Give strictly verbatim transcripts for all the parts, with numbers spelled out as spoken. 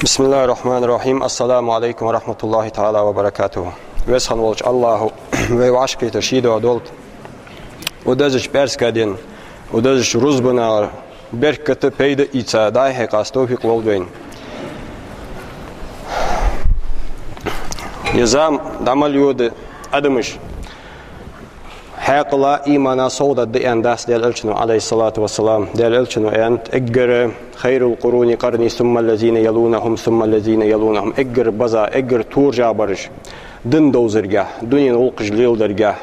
بسم الله الرحمن الرحيم. السلام عليكم ورحمة الله تعالى وبركاته. Веза хинна волча АллахӀа вай вӀашагӀкхетар ший духьа долда. Укх дезача пӀаьраска дийнахьа, укх дезача рузбанахьара беркат а пайда а ийца дӀа-хьа къаста товфикъ лолда вайна. Ер зама дӀа мел йода адамаш хьаькъала, имана совгӀат да аьнна дац Даьла Элчано, عليه الصلاة والسلام. Даьла Элчано аьннад: эггара خير القرون قرني ثم الذين يلونهم ثم الذين يلونهم. Эггара беза, эггара туржа бараш дин довзаргахьа, дунен гӀулакхаш леладаргахьа,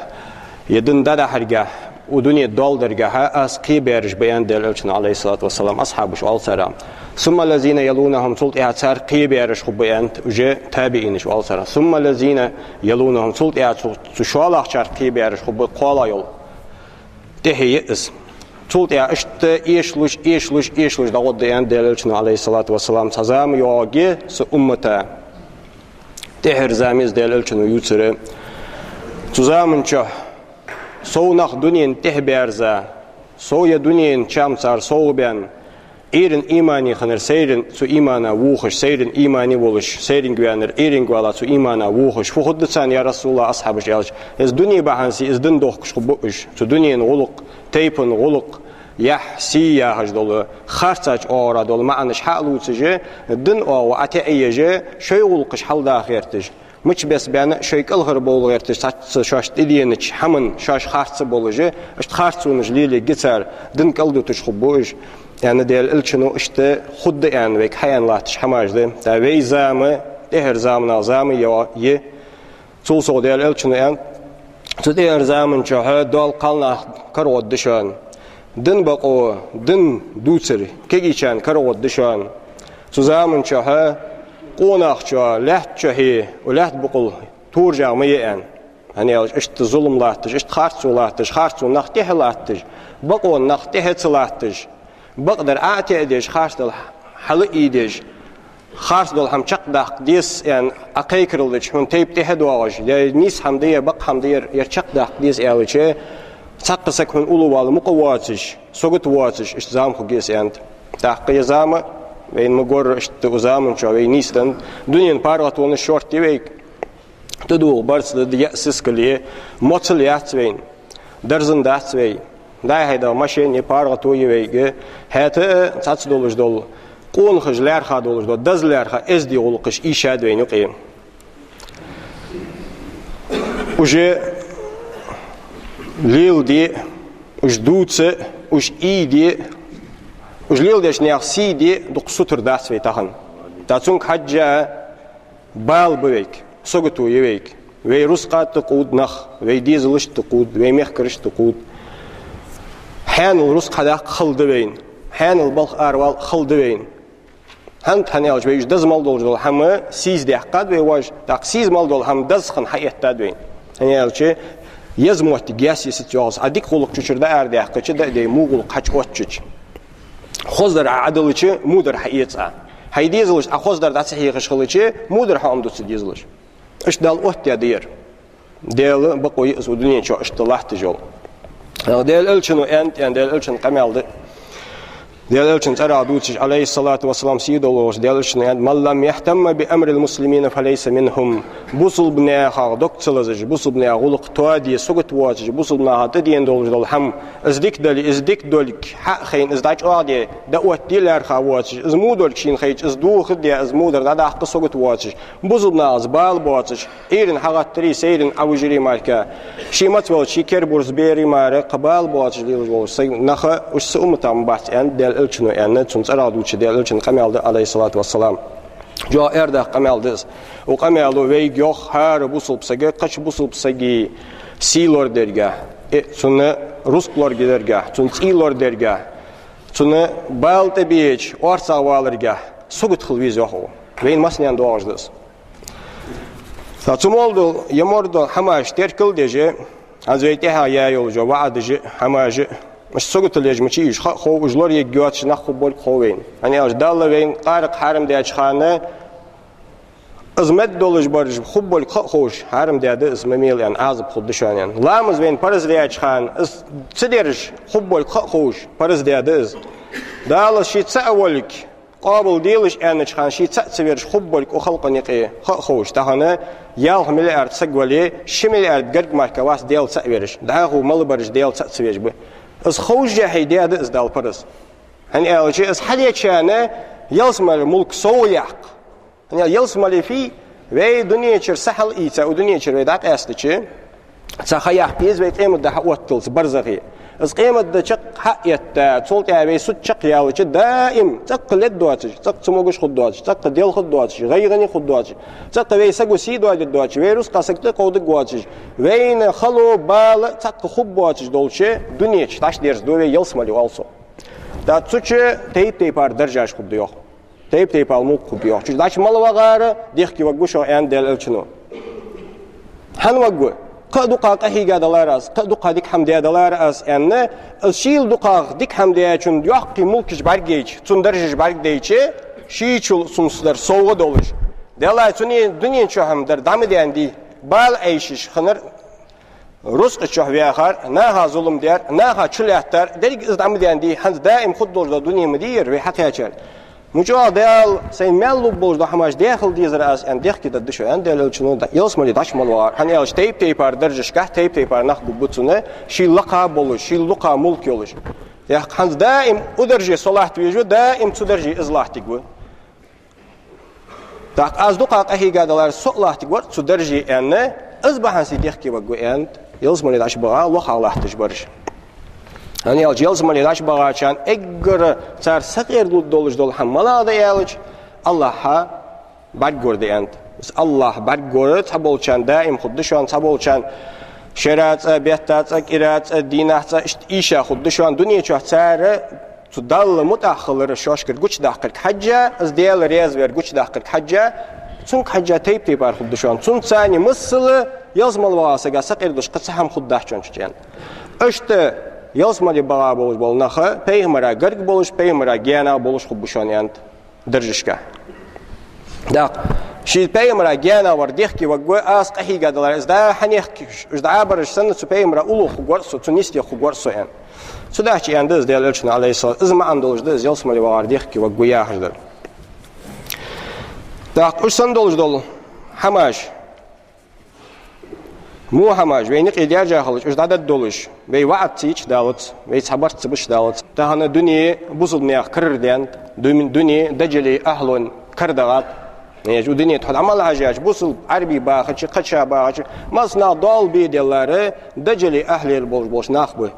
е дин дӀадахьаргахьа, укх дунен доал даргахьа аз кхебаьраш ба аьннад Даьла Элчано, عليه الصلاة والسلام, асхьабаш оал царех. ثم الذين يلونهم, цул тӀехьа цар кхебаьраш хургба аьннад, уже табиӀинаш оал царех. ثم الذين يلونهم, цул тӀехьа цу, цу шоллагӀчар кхебаьраш хургба, кхоалагӀа йола тӀехье я из. Цул тӀехьа иштта эшалуш, эшалуш, эшалуш дӀагӀоргда аьннад Даьла Элчано, عليه الصلاة والسلام. Цхьа зама йоагӀаргья са уммата. ТӀехьара зама я из Даьла Элчано ювцар. Цу заман чухь сов нах дунен тӀехьабаьрза, сов ер дунен чам цар совгӀа баьнна, Ӏуйран имане хиннар сайран цу имана вохаш, сайран имане волаш, сайранга ваьннар Ӏуйранга вала цу имана вохаш. Фу хургда царна, я РасулаллахӀ, асхьабаша аьлча, из дуне бахьан сий, из дин дохкаш хургба уж. Цу дунен гӀулакх, тайпан гӀулакх, яхь, сий яхаш дола, харцача оагӀора дола маӀанаш хьа а лувцаш, дин оагӀув ӀотаӀаеш, шоай гӀулакхаш хьалдаха гӀерташ. Мича беса баьнна а шоай кӀалхарбовла гӀерташ, цхьацца шоашта тӀаденача хӀаман шоаш харц а болаш, иштта харцонаш лелаергья цар, дин кӀалдуташ хургба уж, аьнна, Даьла Элчано иштта хургда аьнна вайга хьааьнна латташ хӀамаш да. ТӀаккха вай зама тӀехьара заманах зама я, я. Цул совгӀа Даьла Элчано аьннад: цу тӀехьара заман чухь доал кхалнах карагӀоргда шоана. Дин бокъо, дин дувцар кагийчарна карагӀоргда шоана. Цу заман чухь къонахчоа лаьтта чухье, укх лаьтта букъал туржагӀа ма я аьнна. ХӀана аьлча иштта зулам латташ, иштта харцо латташ, харцонах тӀехьа латташ, бокъонах нах тӀехьа ца латташ, бакъдар Ӏо а теӀадеш, харцдола хьал а ийдеш, харцдола хӀама чакхдаккха деза аьнна Ӏокхайкарал дича, хьона тайпа тӀехьа доагӀаш, е нийса хӀама да, е бакъ хӀама да, ер, ер чакхдаккха деза аьлча, цхьаккха саг хьона уллув вала мукъа воацаш, сагота воацаш, иштта зама хургья из аьннад. ТӀаккха ер зама, вайна ма гарра, иштта укх заман чухь вай нийсденна, дунен паргӀатонаш шортта я вайга. ТӀадувгӀа барзкъа да, яа сискал я, моцал яц вайна, дарзан дац вай, дӀа-хьа доагӀа машен я, паргӀато я вайга, хӀаьта а цхьацца долаш дола, къонахаша лаьрхӀа долаш дола, деза лаьрхӀа эздий гӀулакхаш ийшад вайна юкъе. Уж леладе, уж дувца, уж ийде, уж леладеча наьха сий де дукха сутара дац вай тахан. ТӀаккха цунга хьежжа, бала ба вайга, сагото я вайга. Вай рузкъа тӀакхувда нах, вай дезалаш тӀакхувда, вай мехкараш тӀакхувда. Хьаьнала рузкъа хьадаккха хала да вайна, хьаьнала балха аравала хала да вайна. ХӀана, хӀана аьлча вай уж деза мел долаш дола хӀама сийсаза даьккхад вай вож, тӀаккха сийсаза мел дола хӀама деза хинна хьаэттад вайна. ХӀана аьлча еза моттиг яс йисац йоагӀаш, Ӏа дика гӀулакх чу чура дӀаарадаьккхача, дӀа а дей, во гӀулакх хьачуоттача. Хоздар Ӏа Ӏодиллача, водар хьаэц Ӏа. Хьай дезалашта Ӏа хоздар дӀа ца хьехаш хилча, водар хьо Ӏомаду цу дезалаша. Иштта Дала оттадаь да ер. Даьла бокъо я из укх дунен чу иштта латташ йола. Даьла Элчано аьннад, аьнна, Даьла Элчан къамаьл да. Даьла Элчан цӀерагӀа дувцаш, عليه الصلاة والسلام, сий долаш, Даьла Элчано аьннад: من لم يهتم بأمر المسلمين فليس منهم. Бусалба нахах дог ца лазаш, бусалба наьха гӀулакх тоаде, сагота воацаш, бусалба наха тӀадена долаш дола хӀама, из дика дале, из дика долга хьа а хайна, из дӀачӀоагӀде, дӀаоттаде лаьрхӀа воацаш, из во долга шийна хайча, из дохаде, из водар дӀадаккха сагота воацаш, бусалба нахаца бала боацаш, Ӏуйрийна хьагӀаттаре, сайрийна Ӏовижаре мара-кх, ший мацвелча ший керабурс бере мара, кхы бала боацаш лелаш волаш, сай наха, уж са умматах ма бац, аьннад Даьла Элчано, аьнна, цун цӀерагӀа дувцача Даьла Элчан къамаьл да, عليه الصلاة والسلام. ЧӀоагӀа аьрдах къамаьл да из. Укх къамаьло вайга йоах, хӀара бусалба сага кхыча бусалба сага сий лорадергахьа, э, цунна рузкъа лорадаргахьа, цунна цӀий лорадаргахьа, цунна бала тӀабеча орцагӀваларгахьа сагота хила веза, йоах цо. Вайна массанена доагӀаш да из. ТӀаккха цу моллагӀа дола, е моргӀа дола хӀамаш теркалдеш, хӀанз вай тӀехьа яь йолаш йола ваӀазаш а, хӀамаш а, уж сагота лелаеш ма чий уж, ха а хов, уж лораергйоацаш нах хургболга хов вайна. ХӀана аьлча Дала вайна къаракъ хьарам даьча хана, из мегаргдолаш бараш хургболга ха а ховш, хьарам даь да из, ма мела аьнна, Ӏазап хургда шоана аьнна. Ламаз вайна парз даьча хана, из ца дераш хургболга ха а ховш, парз даь да из. Дала ший цаӀ волга Къоабал делаш аьннача хана ший цаӀ ца верзаш хургболга укх халкъа юкъе ха а ховш, тахан ялх миллиард саг вале, ши миллиард гарга мара вац Даьла цаӀ верзаш, дӀахо мел бараш Даьла цаӀ ца везаш ба. Из ховшшехь даьд из Дала параз. ХӀана аьлча, из хьадечарна ялсмале мулк совгӀа яккха. ХӀана аьлча ялсмале фуй, вай дуненчура са хьалъийца, укх дуненчура вай дӀакъаьстача, цхьа ха яккха еза вай къематди хьаотталца барзахе. Из къематди чакх хьаэтта, цул тӀехьагӀа вай суд чакхъяьлча, даим цӀаккха лергдоацаш, цӀаккха цамогаш хургдоацаш, цӀаккха делхаргдоацаш, гӀайгӀане хургдоацаш, цӀаккха вай саго сий доадергдоацаш, вай рузкъа саг тӀакховдаргвоацаш, вайна хало, бала цӀаккха хургбоацаш долча дунен чу дӀачудерзаду вай ялсмале, оал цо. ТӀаккха цу чу тайп-тайпара даржаш хургда йоах. Тайп-тайпара мулк хургба йоах. Цу чу дӀачу мел вагӀар дехке варгва шоана, аьннад Даьла Элчано. ХӀана варгва? Кхы а дукха къахьийга далар аз, кхы а дукха дика хӀама даь далар аз, аьнна, из шийла дукха дика хӀама даьчун йоккхий мулкаш бӀаргайча, цун даржаш бӀаргадайча, шийчул цунца дар совгӀа долаш, Даьллахьа, цунна дунен чу хӀама дар дӀа ма даьннадий, бала Ӏайшаш хиннар, рузкъа чу ваьхар, наха зулам даьр, наха чулаьттар, деррига из дӀа ма даьннадий, хӀанз даим хургдолаш дола дуне ма дий ер, вай хьакхаьчар. Мичахьа Дала сайна маьл лургболаш дола хӀамаш даьхал дезар аз, аьнна, дехке дергда шоана, аьннад Даьла Элчано, ялсмале дӀачу мел вагӀар. ХӀана аьлча тайп-тайпара даржашка тайп-тайпара нах гургба цунна, шийла лакха болаш, шийла дукха мулк йолаш. ТӀаккха хӀанз даим укх дарже со латта везаш ва, даим цу дарже из латтаргва. ТӀаккха аз дукха къахьийга далар, со а латтаргвар цу дарже, аьнна, из бахьанца дехке варгва, аьннад, ялсмале дӀачубаха лохагӀа латташ бараш. ХӀана аьлча ялсмале дӀачубахачарна эггара цар сакъердалургдолаш дола хӀама малагӀа да аьлча, АллахӀа бӀаргагур да, аьннад. Из АллахӀ бӀаргагур цхьаболчарна даим хургда шоана, цхьаболчарна шера цкъа, бетта цкъа, кӀира цкъа, дийнахьа цкъа, иштта ийша хургда шоана, дунен чу цар цу Далла мутӀахьа хилар шоашкара гучадаккхарга хьежжа, из Даьла раьза вар гучадаккхарга хьежжа, цунга хьежжа тайп-тайпара хургда шоана. Цунца царна масала ялсмале вагӀача сага сакъердаш кхы цхьа хӀама хургдац шоана цу чу, аьннад. Иштта ялсмале баха болаш бола нах пайхамара гарга болаш, пайхамара гаьна болаш хургба шоана, аьннад, даржашка. ТӀаккха ший пайхамара гаьна вар дехке варгва, аз къахьийга далар, из дӀа хьанехк, уж дӀа бараш санна, цу пайхамара уллув хургвар со, цун йистех хургвар со, аьнна. Цудухьа аьннад из Даьла Элчано, Ӏалайхи ссалам, из маӀан долаш да из ялсмале вагӀар дехке варгва яхаш дар. ТӀаккха уж санна долаш дола хӀамаш, во хӀамаш вайна юкъе даьржа хилча, уж дӀадаргдолаш, вай ваӀад ца йича далац, вай цхьа барт ца беш далац. Тахан дуне бусалба наьха карара даьннад, дуне, дуне даджалий ахьлон кара дагӀад. Э, укх дунен тӀа хьо дӀа мел хьежача, бусалба Ӏарбий бахача, кхыча бахача, массанахьа доал бе деллара, даджалий ахьлера болаш болаш нах ба.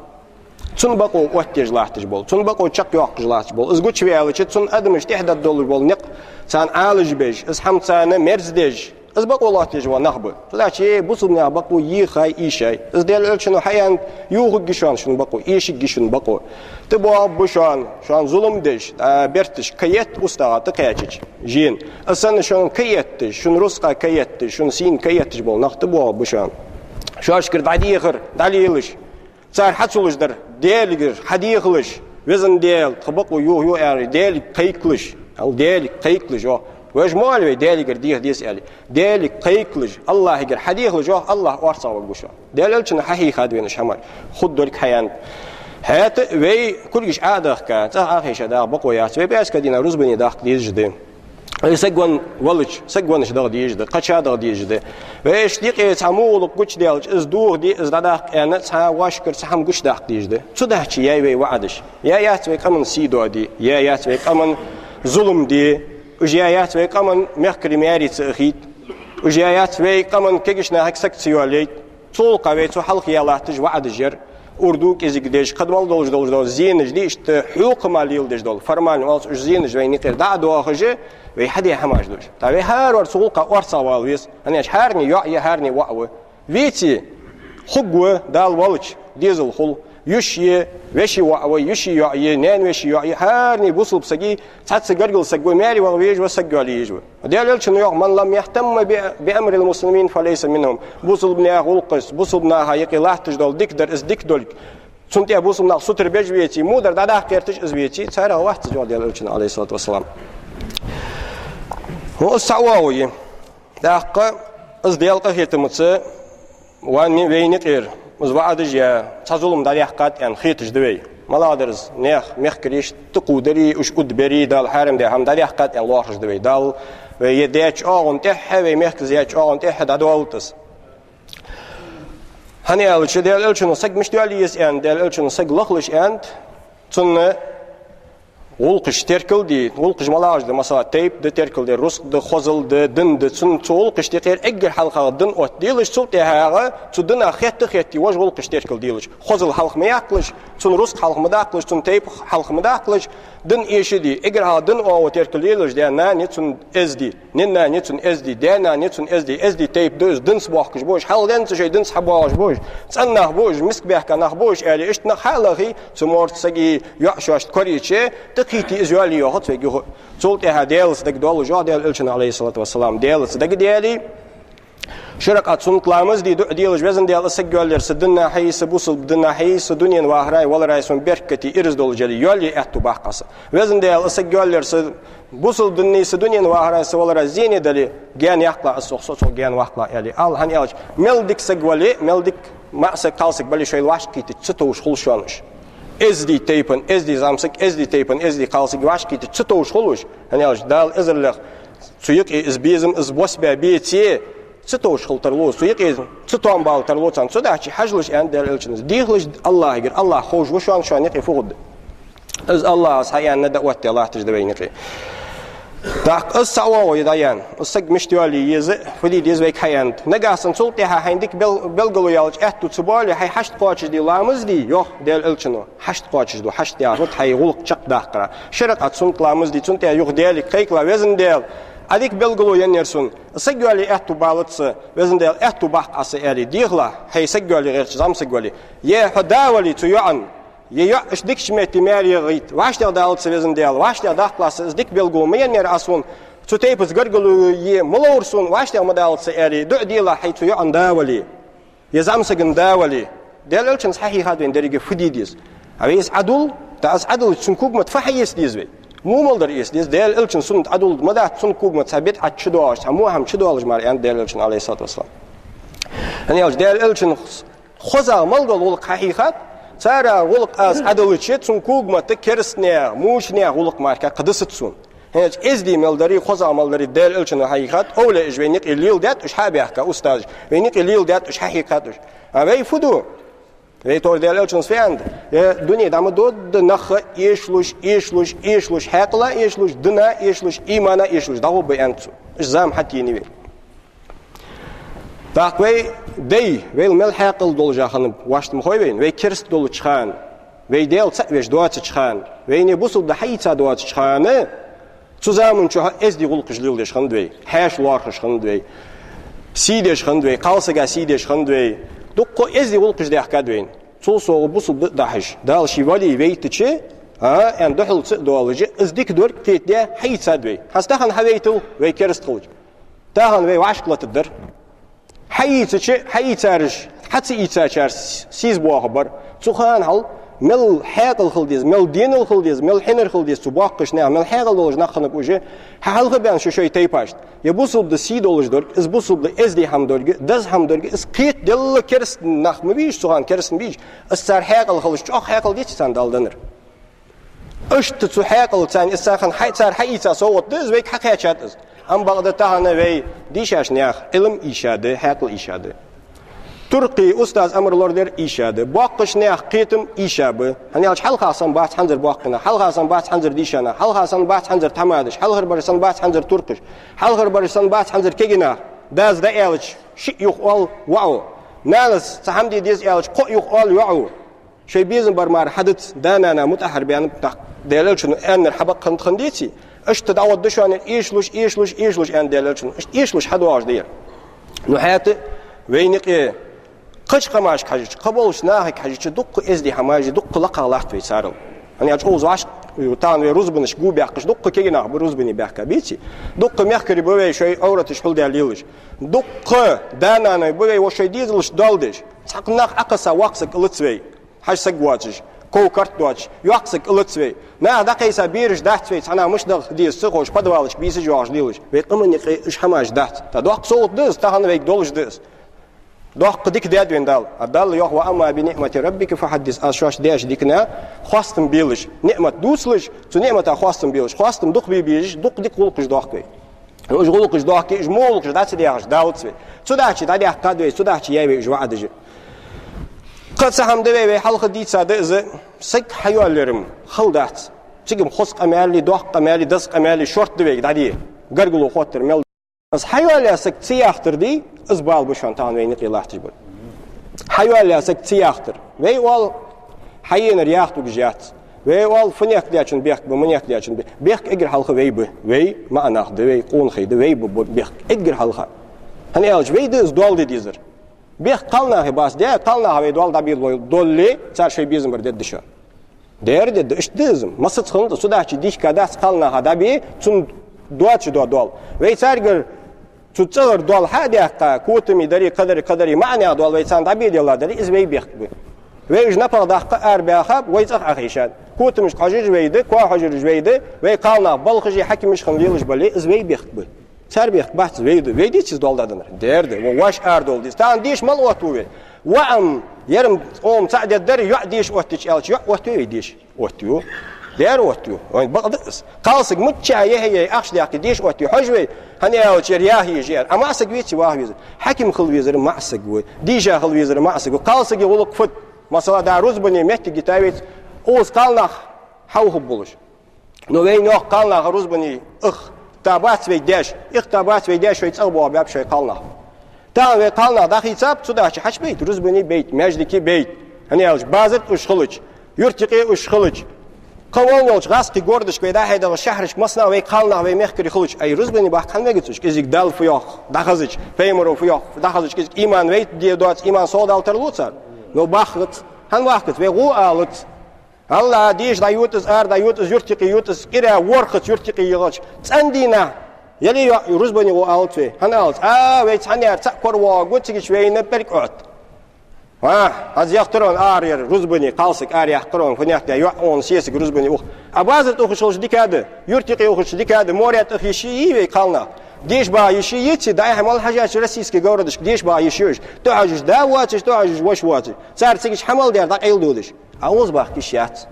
Цун бакъо оттаеш латташ бола, цун бакъо чакхйоаккхаш латташ бола. Из гучаваьлча, цунна адамаш тӀехьа даргдолаш бола никъ царна Ӏалашбеш, из хӀама царна мерзадеш, из бакъо лоаттаеш бола нах ба. Цудухьа бусалба наьха бакъо йийхай, ийшай. Из Даьла Элчано хьааьннад, йоахаргья шоана шун бакъо, эшаргья шун бакъо. ТӀабоагӀаргба шоана, шоана зулам деш, а, берташка ка етта, устагӀа тӀакхаьчача жена. Из санна шоана ка етташ, шун рузкъа ка етташ, шун сийна ка етташ бола нах тӀабоагӀаргба шоана. Шоашкара дӀадехар дӀалелаш, цар хьа ца луш дар Даьлагара хьадехалаш, Веза Даьла, тха бакъо йоах, йоах аьнна, Даьлага кхайкалаш. Ал Даьлага кхайкалаш, йоах. Вай мо аьлий вай Даьлагара деха деза аьле. Даьлага кхайкалаш, АллахӀагара хьадехалаш, йоах, АллахӀ орцагӀваргва шоана. Даьла Элчано хьахьийхад вайна уж хӀамаш. Хургдолга хьааьннад. ХӀаьта а вай кулгаш Ӏо а дахка, цӀагӀа Ӏохайша дагӀа бакъо яц. Вай пӀаьраска дийнахьа рузбане дахка дезаш да. Вай саг венна валча, саг веннача дагӀа дезаш да, кхыча дагӀа дезаш да. Вай иштта юкъе цхьа мугӀа гӀулакх гучадаьлча, из дохаде, из дӀадаккха аьнна, цхьа вӀашкара цхьа хӀама гучадаккха дезаш да. Цудухьа яьй вай ваӀадаш. Яь яц вай къаман сий доаде, яь яц вай къаман зулам де, уж яь яц вай къаман мехкарий маьре ца ахийта, уж яь яц вай къаман кагийча нахага саг ца йоалайийта. Цул кхы вай цу хьалха яь латташ ваӀадаш яр. Урду кӀезига деш, кхыдола мел долаш долаш дола зенаш дий, иштта хьокхам леладеш дола, формально оалаш, уж зенаш вайна юкъера дӀа а доахаш, вай хьадаь хӀамаш да уж. ТӀаккха вай хӀара вар цу гӀулакха орцагӀвала веза, хӀана аьлча хӀаране йоӀ я, хӀаране воӀ ва. Веце, хургва, Дала валча, дезал хул. Йиша я, веший воӀ ва, йиший йоӀ я, наьна веший йоӀ я, хӀаране бусалба сага цхьацца гаргара саг ва, маьре ваха везаш ва, саг йоалае езаш ва. Даьла Элчано йоах: «من لم يهتم بأمر المسلمين فليس منهم». Бусалба наьха гӀулакхашца, бусалба наха юкъе латташ дола дика дар, из дика долга, цунна тӀа бусалба нах сутара беш веце, во дар дӀадаккха гӀерташ из веце, царех вац из, йоах Даьла Элчано, Ӏалайхи ссалату вассалам. ХӀаьта из цхьа оагӀув я. ТӀаккха из Даьла къахетамца вайна, вайна юкъера из ваӀадаш яь, цхьа зулам дӀадаьккхад аьнна хеташ да вай. МалагӀа дар из? Наьха мехкарий тӀакхувдари, уж удбари, Дала хьарам даь хӀама дӀадаьккхад аьнна лоархӀаш да вай. Дала вай е даьча оагӀон тӀехьа, вай мехкаша яьча оагӀон тӀехьа дӀадоаллалда из. ХӀана аьлча, Даьла Элчано саг мишта йоалае еза аьннад, Даьла Элчано саг лахалаш аьннад, цунна гӀулакхаш теркал де, гӀулакхаш малагӀаш да, масала, тайпа да теркал дер, рузкъа да, хозал да, дин да, цун цу гӀулакхашта юкъера эггара хьалха дин оттаделаш, цул тӀехьагӀа цу динах хетта-хетта вож гӀулакхаш теркал делаш, хозал хьалха ма яккхалаш, цун рузкъа хьалха ма даккхалаш, цун тайпа хьалха ма даккхалаш, дин эшаде, эггара хьалха дин оагӀув теркал делаш, даь-наьна цун эздий, наьна-наьна цун эздий, даь-наьна цун эздий, эздий тайпа да из, динца боахкаш ба уж, хьалха денз шоай динца хьабоагӀаш ба уж, цӀена нах ба уж, миска баьхка нах ба уж, аьле, иштта нах хьалахе, цу морта сага йоӀ шоашта корайича, тӀакхийте из йоалае йоахац вайга юха. Цул тӀехьагӀа Даьлаца дагадоаллаш, йоах Даьла Элчано, Ӏалайхи ссалату вассалам, Даьлаца дагадеале, ши ракаӀат суннат ламаз де, дуӀа делаш: «Везан Даьла, из саг йоалаяр са динахьеи, са бусалба динахьеи, са дунен вахарахьеи, валарахьеи сона беркате, ираз долаш яле, йоалае аьттув баккха са. Везан Даьла, из саг йоалаяр са бусалба динеи, са дунен вахарахьеи, са валарахьеи зене дале, гаьна яккхалахь из сох, со цох гаьна ваккхалахь», аьле ала. ХӀана аьлча, мел дика саг вале, мел дика маӀа саг, кхалсаг бале, шоайла вӀашагӀкхетача ца товш хул шоана уж. Эздий тайпан эздий зӀамсаг, эздий тайпан эздий кхалсаг вӀашагӀкхетача ца товш хул уж. ХӀана аьлча, Дала эзарлех цу юкъе из безам, из бос баь беце, ца товш хила тарлу, цу юкъе ца тоам бала тарлу царна. Цудухьа хьажалаш, аьннад Даьла Элчано, дехалаш АллахӀагара, АллахӀ ховш ва шоана, шоана юкъе фу хургда. Из АллахӀа хьааьнна дӀаоттадаь латташ да вайна юкъе. ТӀаккха из цхьа оагӀув я дӀаяьнна, из саг мишта йоалае еза, фу де деза вайга хьааьннад. Нагахьа санна цул тӀехьагӀа хьайна дика бел-, белгало яьлча аьттув ца боале, хьай хьашт кхоачашде ламаз де, йоах Даьла Элчано. Хьашт кхоачашду, хьашт яхар да хьай гӀулакх чакхдаккхара. Ши ракаӀат суннат ламаз де, цунна тӀа юха Даьлага кхайкалахь: «Везан Даьла, Ӏа дика белгало еннаяр сона, саг йоалае аьттув балац са, Везан Даьла, аьттув баккха Ӏа са», аьле, дехалахь, хьай саг йоалае гӀертача зӀамсаг вале. Е хьо да вале цу йоӀан, е йоӀ иштта дикача метте маьре яхийта, вӀаштӀехьа далац са, Везан Даьла, вӀаштӀехьа даккхалахь са, из дика белгало ма еннаяр Ӏа сона, цу тайпаца гаргало е ма ловра сона, вӀаштӀехьа ма далац са, аьле, дуӀа делахь хьай цу йоӀан да вале, е зӀамсаган да вале. Даьла Элчано хьахьийхад вайна деррига фу де деза. А вай из Ӏадул, тӀаккха из Ӏадалча цун когаметта фу хьаэца деза вай? Во мел дар эца деза? Даьла Элчан суннат Ӏадул ма дац, цун когаметта цхьа бидӀат чудоагӀаш, цхьа во хӀама чудоагӀаш мара, аьннад Даьла Элчано, Ӏалайхи ссалату вассалам. ХӀана аьлча, Даьла Элчано хозагӀа мел дола гӀулакх хьахьийхад, царех гӀулакх аз Ӏадалча, цун когаметта керастанех, мушрикех гӀулакх мара кхы дисац сона. ХӀана аьлча, эздий мел дари, хозагӀа мел дари Даьла Элчано хьахьийхад, овлияаш вайна юкъе леладаьд уж, хьа а баьхка, устазаш вайна юкъе леладаьд уж, хьахьийхад уж. А вай фу ду? Вай тора Даьла Элчано фу аьннад? Э, дуне дӀа ма додда нах эшалуш, эшалуш, эшалуш, хьаькъала эшалуш, дина эшалуш, имана эшалуш дӀагӀоргба, аьннад цо. Уж зама хьатӀаена вай. ТӀаккха вай дай, вайла мел хьаькъал долаш хиннаб, вӀаштӀа ма хой вайна, вай кераста долча хана, вай Даьла цаӀ веш доацача хана, вайна бусалба да хьаийца доацача хана, цу заман чухь эздий гӀулакхаш леладеш хиннад вай, хьаьша лоархӀаш хиннад вай, сий деш хиннад вай, кхалсага сий деш хиннад вай, дуккха эздий гӀулакхаш даьхкад вайна. Цул совгӀа бусалба да а дахьаш, Дала ший валий вайтача, а, аьнна духьалца а доаллаш, из дика долга кхетадаь хьаийцад вай. ХӀанз тахан хьавайтал вай кераста хилча, тахан вай вӀашкалатаргдар. Хьаийцача, хьаийцараш, хьа ца ийцачар с-, сийсаза боахаргбар. Цу хана хьал мел хьаькъал хила деза, мел денал хила деза, мел хьинар хила деза цу боккхийча наьха, мел хьаькъал долаш нах хиннаб уж, хьахьалха баьнна шо шоай тайпашта. Е бусалба да сий долаш долга, из бусалба да эздий хӀама долга, деза хӀама долга, из кхетаделла кераста нах ма бий уж, цу хана кераста ма бий уж, из цар хьаькъал хилча, чӀоагӀа хьаькъал деций царна Дала деннар? Иштта цу хьаькъалца, из царна хьа-, цар хьаийца совгӀат да, из вайга хьакхаьчад из. Амма бакъда тахан вай дийшача наьха Ӏилма ийша да, хьаькъал ийша да. Туркхий устаза амар лорадар ийша да, боккхийча наьха кхетам ийша ба. ХӀана аьлча, хьалха санна бац хӀанзара боккхий нах, хьалха санна бац хӀанзара дийша нах, хьалха санна бац хӀанзара тхьамадаш, хьалхарбараш санна бац хӀанзара туркхаш, хьалхарбараш санна бац хӀанзара кегий нах. Дас дӀааьлча, шиъ юха оал воӀо. Нанас цхьа хӀама де деза аьлча, кхоъ юха оал йоӀо. Шоай безам бар мара хьадац, да-нана мутӀахьарбаьннаб, тӀаккха Даьла Элчано аьннар хьабакъ хиннад, хиннадеций? Иштта дӀагӀоргда шоана эшалуш, эшалуш, эшалуш, аьннад Даьла Элчано. Иштта эшалуш хьадоагӀаш да ер. Ну, хӀаьта вайна юкъе кхыча къамашка хьежача, кхыболча нахага хьежача, дуккха эздий хӀамаш, дуккха лакхагӀа латт вай царел. ХӀана аьлча, укхаза вӀашка, тахан вай рузбанаш гу баьккхаш, дуккха кегий нах ба рузбане баьхка, беций? Дуккха мехкарий ба вай шоай Ӏовраташ хьулдаь лелаш. Дуккха да-наной ба вай вай шоай дезалашта доал деш. Цхьаккха нах Ӏокхесса воккха саг кӀалац вай. Хьажа саг воацаш, ков-карт доацаш, йоккха саг кӀалац вай. Наха дӀакхайса бераш дац вай, цхьаннахьа мишта да деза ца ховш, подвалашка бийсаш йоагӀаш лелаш. Вай къаман юкъе уж хӀамаш дац. ТӀаккха доккха совгӀат да из, тахан вайга долаш да из. Доккха дика даьд вайна Дала. А Дала йоах: «وأما بنعمة ربك فحدث». Аз шоашта деш дикана хоастам белаш, ниӀмат дувцалаш, цу ниӀмата хоастам белаш, хоастам дукха бе безаш, дукха дика гӀулакхаш доахк вай. Уж гӀулакхаш доахке, уж мо гӀулакхаш дац дехаш далац вай. Цудухьа дӀадаьккхад вай, цудухьа яьй вай уж ваӀадаш. Кхы цхьа хӀама да вай, вай хьалха дийца да из: саг хьайоалаяр-м хала дац. Цига-м хоза къамаьли, доккха къамаьли, деза къамаьли шортта да вайга дӀаде. Гаргало хоттар мел. Из хьайоалаяь саг ца яхийтар дий, из бала ба шоана тахан вайна юкъе латташ бар. Хьайоалаяь саг ца яхийтар. Вай оал, хьаенар яхийтаргьяц. Вай оал, фу нехк дечун бехк ба, ма нехк дечун бе-, бехк эггара хьалха вай ба. Вай, маӀа нах да вай, къонахий да вай ба, ба бехк эггара хьалха. ХӀана аьлча вай да из доал де дезар. Бехк кхалнахий бац, де, кхалнаха вай доал дӀабе лой-, долле, цар шоай безам бар дергда шоана. Дера де, да, иштта да из-м. Массаза хиннад, цудухьа дийхка дац кхалнаха дӀабе, цунна доацаш дола доал. Вай царгара цу цӀагӀара доал хьа а даьккха, котами дари, кхадари, кхадари, маӀа наьха доал вай царна дӀабе делла дари, из вай бехк ба. Вай уж напагӀа даккха арабаьхаб, вай цӀагӀа Ӏохайшад. Котамашка хьожараш вай да, коа хьожараш вай да, вай кхалнах балхаши хьакимаши хинна лелаш бале, из вай бехк ба. Цар бехк бац, вай да. Вай деций из доал дӀаденнар? Дера да. Ва ваш арадовла деза. Тахан деша мала оттаву вай? Ва ам, ер-м, оам цаӀ дергдар, йоӀ деша оттача аьлча, йоӀ оттавий вай деша? Оттаю. Дера оттаю. Вайна бакъ да из. Кхалсаг миччахьа яхье яй, ахча даьккхе деша оттаю. Хьожа вай, хӀана аьлча ер яха еза яр. А маӀа саг веций ваха везар? Хьаким хила везар маӀа саг ва. Дийша хила везар маӀа саг ва. Кхалсага гӀулакх фуд? Масала, да рузбане моттиг йита вайца, укхаза кхалнах хьаухаргболаш. Но вайна йоах кхалнаха рузбане ихтабац вай деш, ихтабац вай деш, шоай цӀагӀа боагӀа баьб шоай кхалнах. Тахан вай кхалнах дӀахийцаб, цудухьа хьачубайта, рузбане байта, маьждиге байта. ХӀана аьлча базар тӀа уж хилча, юрта юкъе уж хилча, кхы волна йолча гӀазкхий городашка вай дӀа-хьа дахача шахьарашка массанахьа вай кхалнах вай мехкарий хилча, ай рузбане бахка хӀана мегац уж? КӀезига Далла фу йоах дӀахезача, пайхамара фу йоах дӀахезача, кӀезига иман вайта де доаца, иман совдала тарлу цар. Но бахкац. ХӀана бахкац? Вай гӀо алац. Аллахь, деша дӀайода из, ара дӀайода из, юрта юкъе йода из, кӀира ворхӀазза юрта юкъе йигӀача, цӀена дийнахьа, яле йоӀ рузбане гӀо алац вай. ХӀана алац? А, вай цхьаннера цаӀ коравоагӀаргва, цигача вайна пӀелг Ӏоатт. А, хӀанз яхийтар хьона ара ер рузбане, кхалсаг ара яьккхар хьона, фу нехк де, йоӀ хьона сесаг рузбане ух. А базар тӀа ухаш хилча дика да, юрта юкъе ухаш дика да, море тӀа ух йиш йий вай кхалнах? Деша баха йиш йеций, дӀа-хьа мел хьежача российски городашка деша баха йиш я уж. ТӀахьожаш да воацаш, тӀахьожаш воша воацаш. Цар цигача хьа мел дар дӀакъайладолаш. А укхаза бахка йиш яц.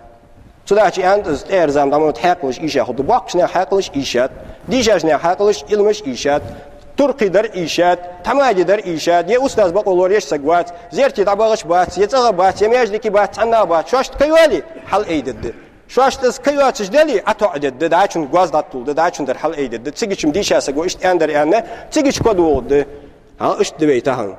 Цудухьа аьннад из, тӀера зама дӀа ма вита, хьаькъалаш ийша хургда. Боккхача наьха хьаькъалаш ийша да, дийшача наьха хьаькъалаш, Ӏилмаш ийша да, туркхий дар ийша да, тхьамаде дар ийша да, е устаз бокъо лораеш саг вац, зерте дӀабахаш бац, е цӀагӀа бац, е маьждиге бац, цхьаннахьа бац. Шоашта кхы йоалае, хьалъайдергда. Шоашта из кхы йоацаш дале, ӀотоӀадергда, дӀачун гоз дӀатулларгда, дӀачун дар хьалъайдергда. Цигача-м дийша саго иштта аьннадар аьнна, цигача кодвоагӀаргда. ХӀа, иштта да вай тахан.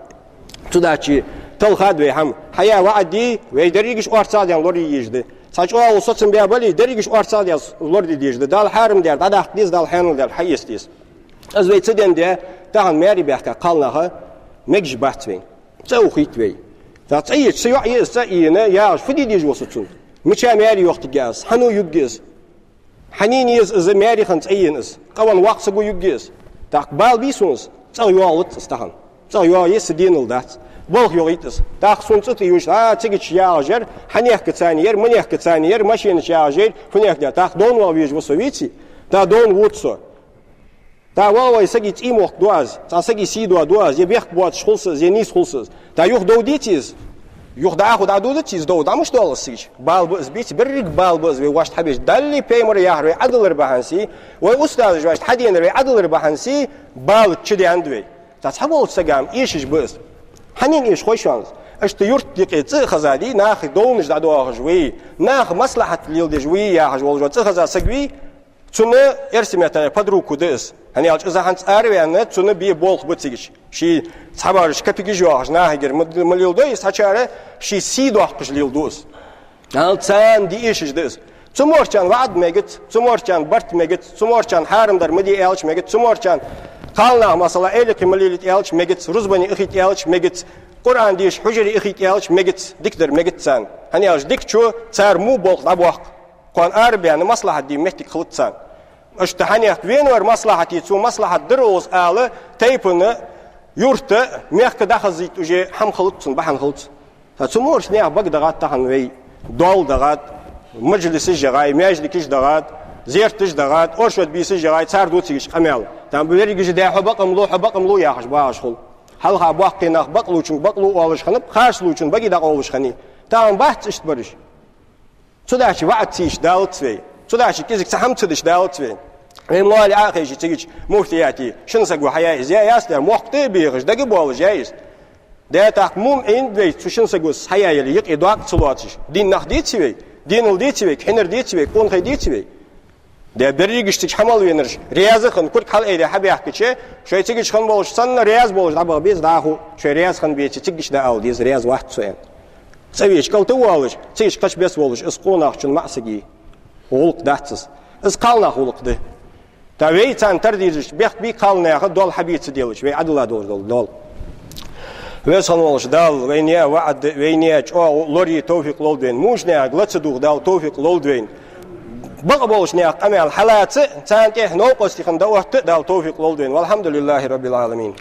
Цудухьа талхад вай хӀама. Хьаяь ваӀад дий, вай дерригаш орцагӀдаьнна лораде езаш да. Цхьа чӀоагӀа соцам баь бале, дерригаш орцагӀдаьнна лораде дезаш да. Дала хьарам даьр дӀадаккха деза, Дала хьанал даьр хьаэца деза. Из вай ца денна де, тахан маьре баьхка кхалнаха мегаш бац вайна. ЦӀа ухийт вай. ТӀаккха цӀа еча, са йоӀ я из, цӀа ийна, яхаш, фу де дезаш ва со цунна? Мича маьре йохийтаргья аз? Хьан юргья из? Хьанна еза из, маьре хинна цӀа ена из? Къавенна воккха саго юргья из? ТӀаккха бала бий сона из? ЦӀагӀа йоагӀалац из тахан. ЦӀагӀа йоагӀа е са денал дац. Балха йоагӀийт из. ТӀаккха сона цӀа тӀа юш, а, цигача яхаш яр, хьанехка цани яр, манехка цани яр, машенача яхаш яр, фунехка яр. ТӀаккха довна ваха везаш ва со, веций? ТӀаккха довна вуц со. ТӀаккха ваха вай сага цӀий мохк ду аз, цхьан сага сий доаду аз, е бехк боацаш хул са из, е нийса хул са из. ТӀаккха юха дов деций из? Юха дӀахо дӀадодаций из дов? ДӀа мишта доал из цигача? Бала ба из, беций, берригаш бала ба из, вай вӀашта хьабеш. Даллеи пайхамареи яхар вай Ӏодиллар бахьан сий, вай устазаша вӀашта хьаденар вай Ӏодиллар бахьан сий, бала чудаьннад вай. ТӀаккха цхьаболча сагам эшаш ба из. Хьанна эшаш хой шоана из? Иштта юрта юкъе цӀи а хеза дий, наха довнаш дӀадоахаш вий, наха маслахьат леладеш вий яхаш волаш цӀи хеза саг вий, цунна эрсий меттала под руку да из. ХӀана аьлча из хӀанз араваьнна, цунна бе болх ба цигача. Ший цхьабараш капигаш йоахаш нахагара ма, ма леладой из, цхьачар ший сий доаккхаш леладу из. Ал царна де эшаш да из. Цу морчарна ваӀад мегац, цу морчарна барт мегац, цу морчарна хьарам дар ма де аьлча мегац, цу морчарна кхалнах, масала, элекхи ма лелийта аьлча мегац, рузбане ихийта аьлча мегац, Къуръан деша хьужаре ихийта аьлча мегац, дика дар мегац царна. ХӀана аьлча дикачо цар мо болх дӀабоаккх. Кхоана арабаьнна маслахьат де моттиг хилац царна. Иштта хьанехк венавар маслахьате, цо маслахьат дир укхаза ала, тайпан, юрта, мехка дӀахазийта уже хӀама хилац цунна, бахьан хилац. ТӀаккха цу морча наьха бага дагӀад тахан вай, доал дагӀад, мажлисаш ягӀай, маьждигаш дагӀад, зерташ дагӀад, оршот бийсаш ягӀай, цар ду цигача къамаьл. Там берригаш да хьо бакъам лу, хьо бакъам лу яхаш багӀаш хул. Хьалха боккхий нах бакълувчунга бакълув оалаш хиннаб, харцлувчунга баге дӀакъовлаш хиннай. Тахан бац иштта бараш. Цудухьа ваӀад ца йича далац вай. Цудухьа кӀезига цхьа хӀама ца дича далац вай. Вай моллагӀа а ховше, цига муфтияте шин саго хьаяь из яй, яц дер, мохк тӀа а бехаш, дага а болаш яй из. ДатӀа мум Ӏийна вай цу шин саго хьаяь яле, юкъе доккха ца лоацаш. Дийна нах деций вай? Денал деций вай? Кхинар деций вай? Къонахий деций вай? Де берригаш цига хьамал венараш раьза хинна, кург хьалъайдаь хьабаьхкача, шоай цига хинна болаш санна раьза болаш дӀабаха беза дӀахо, шоай раьза хинна беце, цига дӀаала деза, раьза вац со аьнна. ЦӀавеча кӀалта а воалаш, цига кхача беса волаш, из къонахчун маӀа сага гӀулакх дац из. Из кхалнаха гӀулакх да. ТӀа вай царна тара дезаш, бехк бий кхалнаха доал хьабийца делаш, вай Ӏадала долаш дола доал. Веза хинна волаш Дала вайна яь ваӀад, вайна яь чӀоагӀа лорае товфикъ лолда вайна. Муш наьха ла ца дугӀа Дала товфикъ лолда вайна. Бакъ болаш наьха къамаьл хьалаца, царна тӀехьа новкъостий хинна дӀаотта Дала товфикъ лолда вайна. والحمد لله رب العالمين.